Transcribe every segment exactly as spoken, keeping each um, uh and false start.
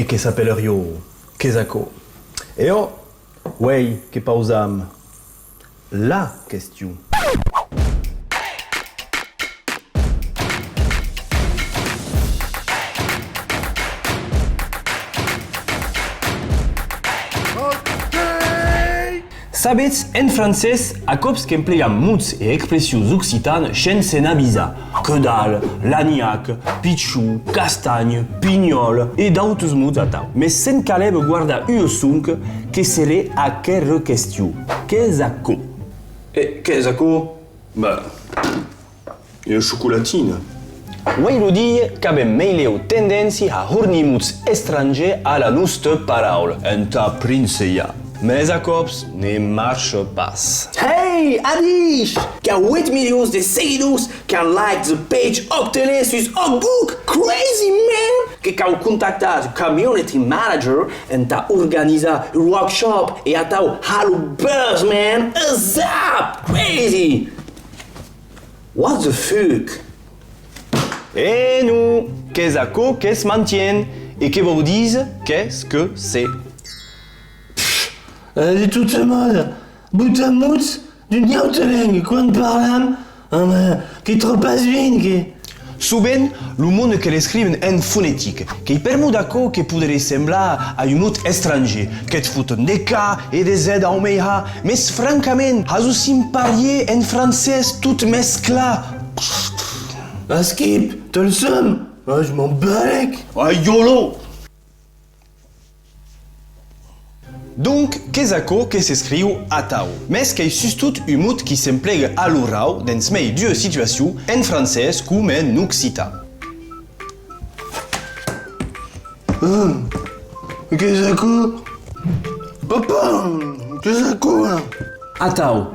E que s'apelariá: Qu'es aquò? E òc, uei que pausam la question. Sabetz, en francés, a còps qu'emplegam mots e expressions occitanes shens se n'avisar. Que dal, laniac, pichon, castanha, pinhòl e d'autres mots atau. Mes se'n calèva guardar ua sonca, que seré aquera question: Qu'es aquò? E qu'es aquò? Bah, ua chocolatina. Uei lo dia qu'avem meilèu tendéncia a hornir mots estrangèrs a la nosta paraula entà princejar. Mes a còps ne marcha pas. Hey, adish! Qu'a ueit milions de seguidors, qu'a like the page Òc Tele sus Òc Book! Crazy, man! Que cau contactar the community manager entà organizar un workshop e atau har lo buzz, man! A zap! Crazy! What the fuck? E non, qu'es aquò que's mantien, e que vòu díser qu'es que se. Pff, es de tota mòda, botar mots d'una auta lenga quan parlam, home, que tròp pas ben, que. Sovent, lo monde que l'escriven en fonetic, qu'ei per'mor d'aquò que poderé semblar a un mot estrangèr, que't foten de K e de Z au mei har, mes francament, hasó simp parier en francés tot mesclat. Skip, te'l som, ah, je m'en balèc. Ah, yolo! Donc, qu'es aquò que s'escriu atau. Mes qu'ei sustot un mot qui s'emplega a l'orau dens mei d'ua situacion, en francés com en occitan. Ah, qu'es aquò? Papa, qu'es aquò, là? Atau,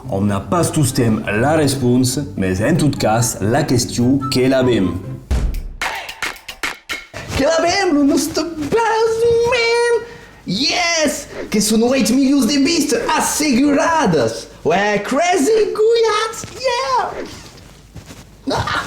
òm n'a pas tostemp la responsa, mes en tot cas, la question que l'avem. Que l'avem, lo noste buzz, man! Yes! Que son ueit milions de vistas asseguradas! Ouais, crazy, goiats, yeah! Ah!